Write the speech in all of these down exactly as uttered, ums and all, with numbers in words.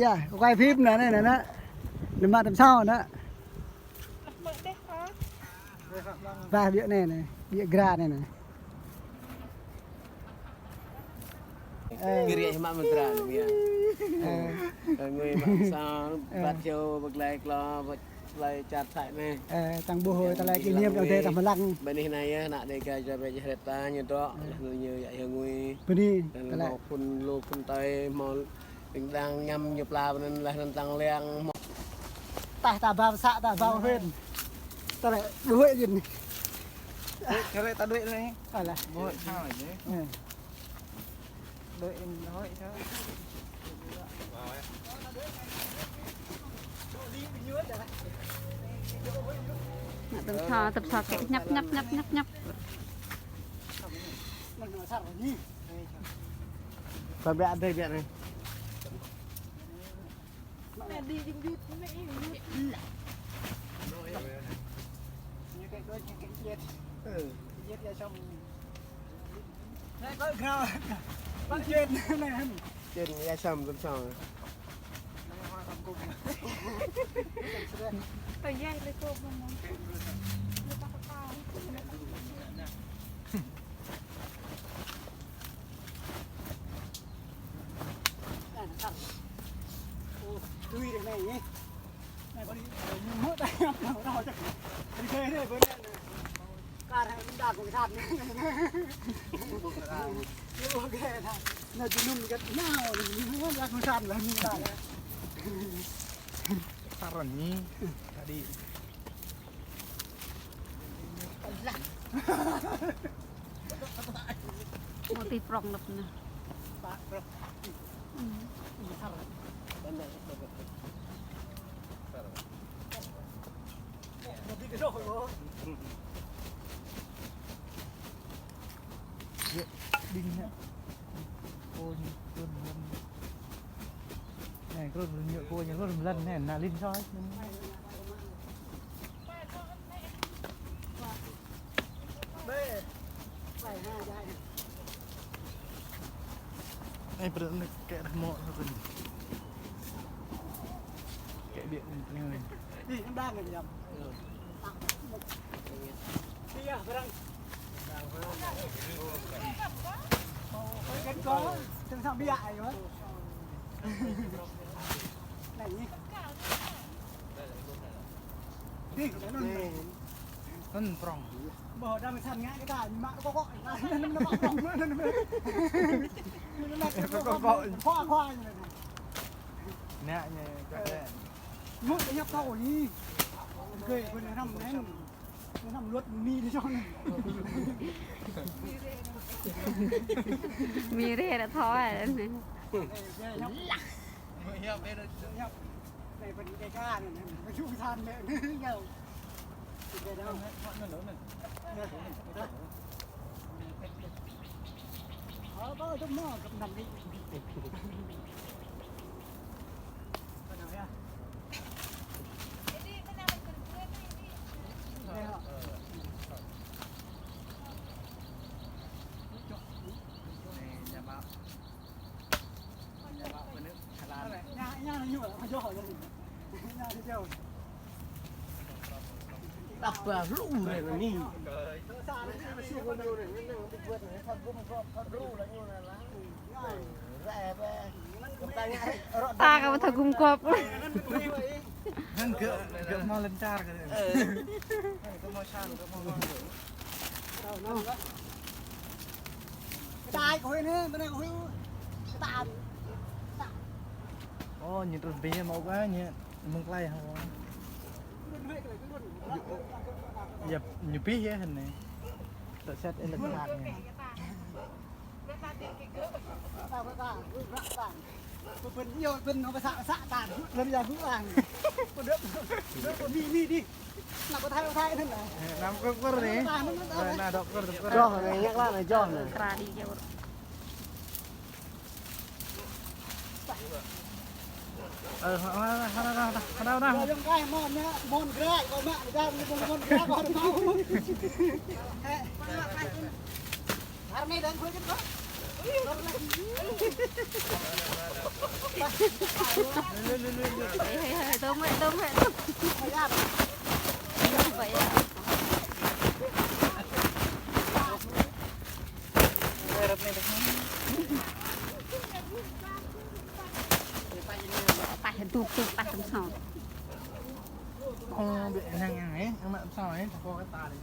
Ơ, quay phim nè, nè, nè, nè. Nè, mă tăm sao nè. Ba biă nè, nè. Biă gra nè, nè. Ơ. Kiri mă mơdra nè, biă. Ơ. Ngui mă sao, ơ, băt hiu, bơglai klo, bơglai čar Thái nè. Ơ, tăng ƀuh, tơlơi kỷ niệm, tơlơi tơlơi mơlăng. Bơni nai yơh, ană Dega jai bĕ jai hrĕt ta, ñu dŏ, lah ñu yă hiu ngui. Bơni, tơlơi. Phun lu phun tơi, mol Ƀing đang ñăm ñu pla bơnăn laih anŭn tăng liang. Tah ta ba pơsă, ta ba huyện. Ta lĕ đuĕ jin. Đuĕ, kơ lĕ ta đuĕ anai. Alah. Đuĕ sao lagi? Ơ. Đuĕ in đuĕ sao? Nă tơm so, tơm so kĕ ñăp, ñăp, ñăp, ñăp, ñăp. Ba biă adai biă anai. Trên ia sâm tơm so. Kar đa cộng sản. Nó chỉ nung gật nhau, nó cộng sản là nung ta. Saran ni tadi. Mơ̆ tih prong lăp nă. Đing nă. Cô ñu, cô ñu lăn. Nè, cô ñu, cô ñu, cô ñu lăn nè, nă lin soi. Ê, bơrơ̆ anai kĕ rơmô rơ̆. Kĕ biă anai. Ih, đang anai jăm. Iya, barang. Kan kơ, tơm sang biă ai. Anai. Đi, anŭn. Anŭn prong. Bơ, đang san ngă kơ ta, mă kŏ kŏ. Anŭn, anŭn, anŭn, anŭn. Anŭn, anŭn, anŭn. Kŏ kŏ. Khoa, khoa. Nă ñu, kơ. Mŭt ñu kŏ đi. Kơ, kơ năm, năm. Năm luật mi đi cho. Mi rê đã thôi. Ê, ê, nhóc. Nhóc. Nhóc. Này vẫn cái ca này, này, cái chú than này, nhóc. Cái đó. Ờ, có chút mơ, cặp nằm đi. Cái nào ya? Đây hả? Nhà, nhà nó nhiều lắm, mà do hỏi là gì? Nhà nó giàu. Đập vào lũ này là mi. Ta ka bơtha gum kop. Hăng gơ̆, gơ̆ mơ̆ lăn čar kơ. Hăng gơ̆ mơ̆ san, gơ̆ mơ̆. Cái tai của Huy nữa, bên đây của Huy. Cái tai. Ô, nhìn tròn bì màu quá nhỉ. Mông klai hả? Yep, ñu bih ya hăn nè. Tơ set in lăn čar nè. Bơ̆n ñu, bơ̆n nó pơsă, pơsă tan, lăn ya hŭ ang. Pơdơ̆p, pơdơ̆p pơmi mi đi. Nă pơthai, pơthai anŭn nă. Năm kơ kơ nè. Nă dŏ kơ, dŏ kơ. Joh nè, nhắc lă nè, joh nè. Kra đi jơ̆. Ơ, hă, hă, hă. Yơ̆ng kai mon nă, mon grai, kơ mă, grai, mon, mon grai, kơ mă. Ơ. Armei đang khuê jơ̆ kơ. Hei, hei, hei, tôm hei, tôm hei, tôm. Tôm hei. Pah, duk, duk, pah, tôm sông. Ơ, ƀiă năng ăn ấy, ăn mặn sao ấy, ta kho cái ta đi.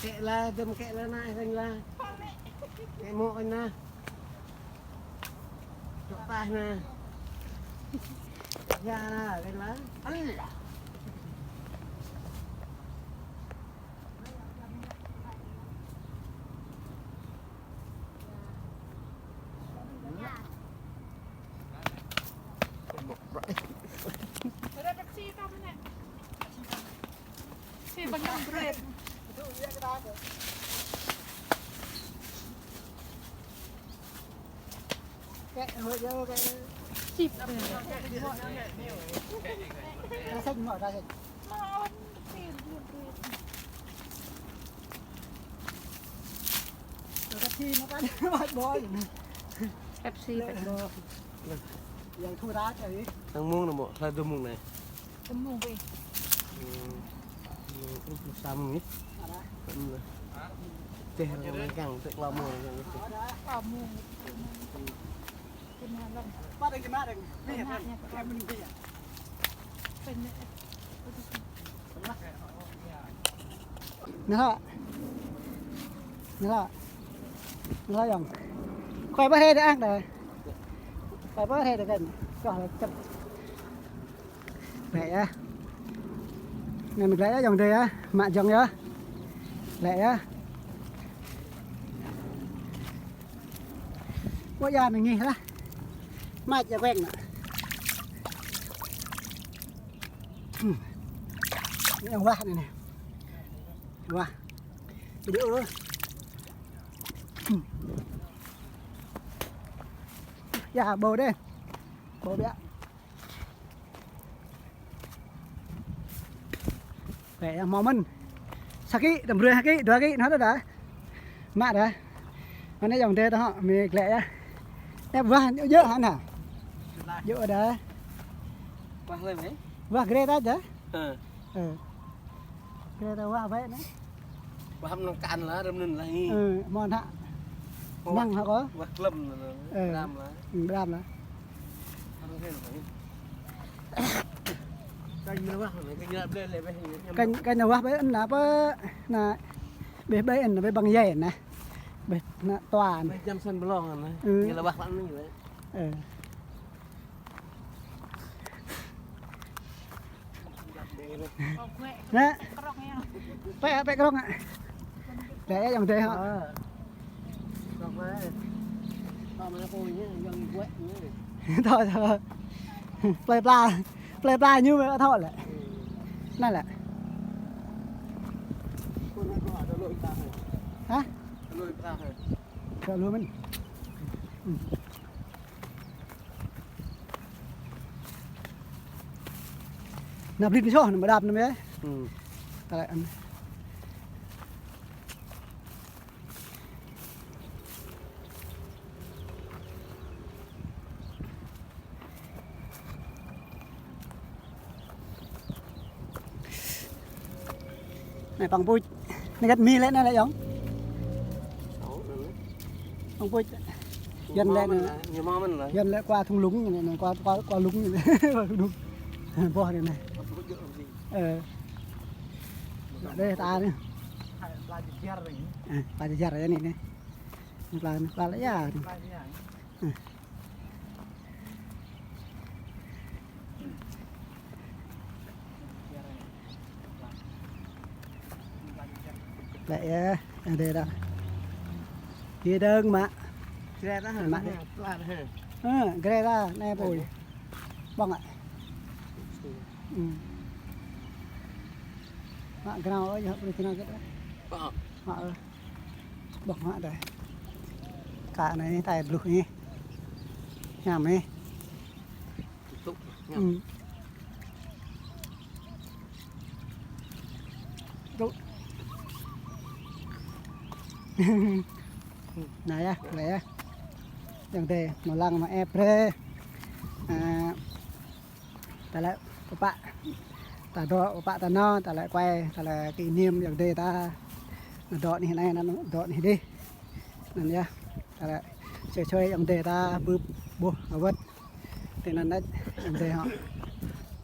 Kĕ la, dơ̆m kĕ la na, rơ̆ng la. Kĕ mŏ na. Tŏk tah na. Ya na, rơ̆ng la. Ăn. Sip. Ra sĕk mŏ, ra sĕk. Pepsi, pet bo. Yang thu ra čai. Tăng mông nă mŏ, hlơi dua mông anai. Tơmông bê. Hmm. Mông, mông sa mông ih. Ada. Hmm. Teh rang rang kang, teh kla mông rang kang. Ada. Kla mông. Kena lăm. Pă rang kena rang. Bê, bê. Kena mông bê. Kena. Nă lă. Nă lă. Nă lă yŏng. Khuai pă hrê đơ ang đơ. Khuai pă hrê đơ kăn. Kơ lă čăp. Glaĭ yơh. Anai mơ̆ glaĭ yơh, yŏng adơi yơh. Mă jŏng yơh. Glaĭ yơh. Ƀu ia mơ̆ ngih lah. Mač yơh weng nă. Hmm. Anai yŏng wah anai neh. Wah. Video. Hmm. Ya, ƀâo đeh. Ƀâo biă. Glaĭ yơh hmâo mơ̆n. Sa ký, tơm brơi ha ký, dua ký, nă đa đa. Mă đa. Anai yŏng adơi tơ hŏ, mơ̆ glaĭ yơh. Ĕp wah, djơ̆ hă nă. Djơ̆ đa. Wah lơi mơ̆? Wah grê ta đa. Ơ. Ơ. Grê ta wah ƀai nă. Wah hăm nŏng kăn lah, rơm nŭn lah ngĭ. Ơ, hmâo hă. Hmâo năng wah hă kơ? Wah klăm nă. Ơ. Bram lah. Hmm, bram lah. Kăn nă wah, kăn nă blơi lĕ bĕ. Kăn, kăn nă wah ƀai anŭn nă pơ, nă, ƀĕ ƀai anŭn, ƀĕ băng dây nă. Ƀĕ nă tua nă. Ƀĕ jăm săn blông nă. Ơ. Ñu lah wah lăng nŭn lĕ. Ơ. Nă. Pĕ, pĕ krŏng ah. Đe yŏng adơi hŏ. Tŏ, tŏ. Plơi pla, plơi pla ñu mơ̆ thâo lĕ. Nă lĕ. Hă? Kơ lu mơ̆n. Nă blit soh, nă mơdap nă mơ̆. Hmm. Tơlơi anai. Anai păng puč. Anai găt mi lĕ anai lĕ yŏng. Păng puč. Yuan lĕ anai. Yuan lĕ kua thung lũng anai, anai kua, kua, kua lũng anai. Kua thung lũng. Boh anai anai. Ơ. Đe ta anai. Ơ, pla jơr anai anai. Pla anai, pla lĕ ia. Lĕ ia, yang dê dah. Kia dơ̆ng mă. Gre dah, mă dê. Pla dah. Ơ, gre dah, anai pui. Ƀơ̆ng ah. Ư. Mă grao ơi, hăp ƀơi grao gĕt ah. Mă ơi. Ƀơ̆ng mă dê. Ka anai tai bluh anai. Hiam anai. Tŭ, hiam. Ư. Tŭ. Anai ia, anai ia. Yang dê, mơlăng mơep brơi. A, ta lĕ pơpă, ta dŏ pơpă ta nao, ta lĕ kuai, ta lĕ kỷ niệm yang dê ta. Anŭn dŏ anih anai, anŭn dŏ anih dih. Anŭn ia, ta lĕ sui sui yang dê ta bưp ƀuh awăt. Tui anŭn đôč, yang dê hŏ.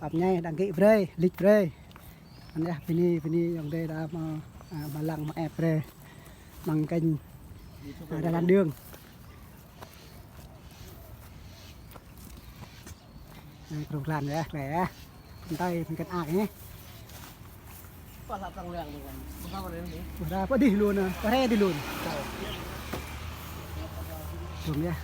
Pap ñai, đăng ký brơi, like brơi. Anŭn ia, bơni, bơni yang dê ta mă, a, mơlăng mơep brơi. Mơ̆ng kênh, a, Đà Lạt Đường. Anai, krông klan ia, klĕ ia. Anai, mơ̆ng kơnang ia. Pơdah pơđih lun, pơdah pơđih lun. Dŏng ia.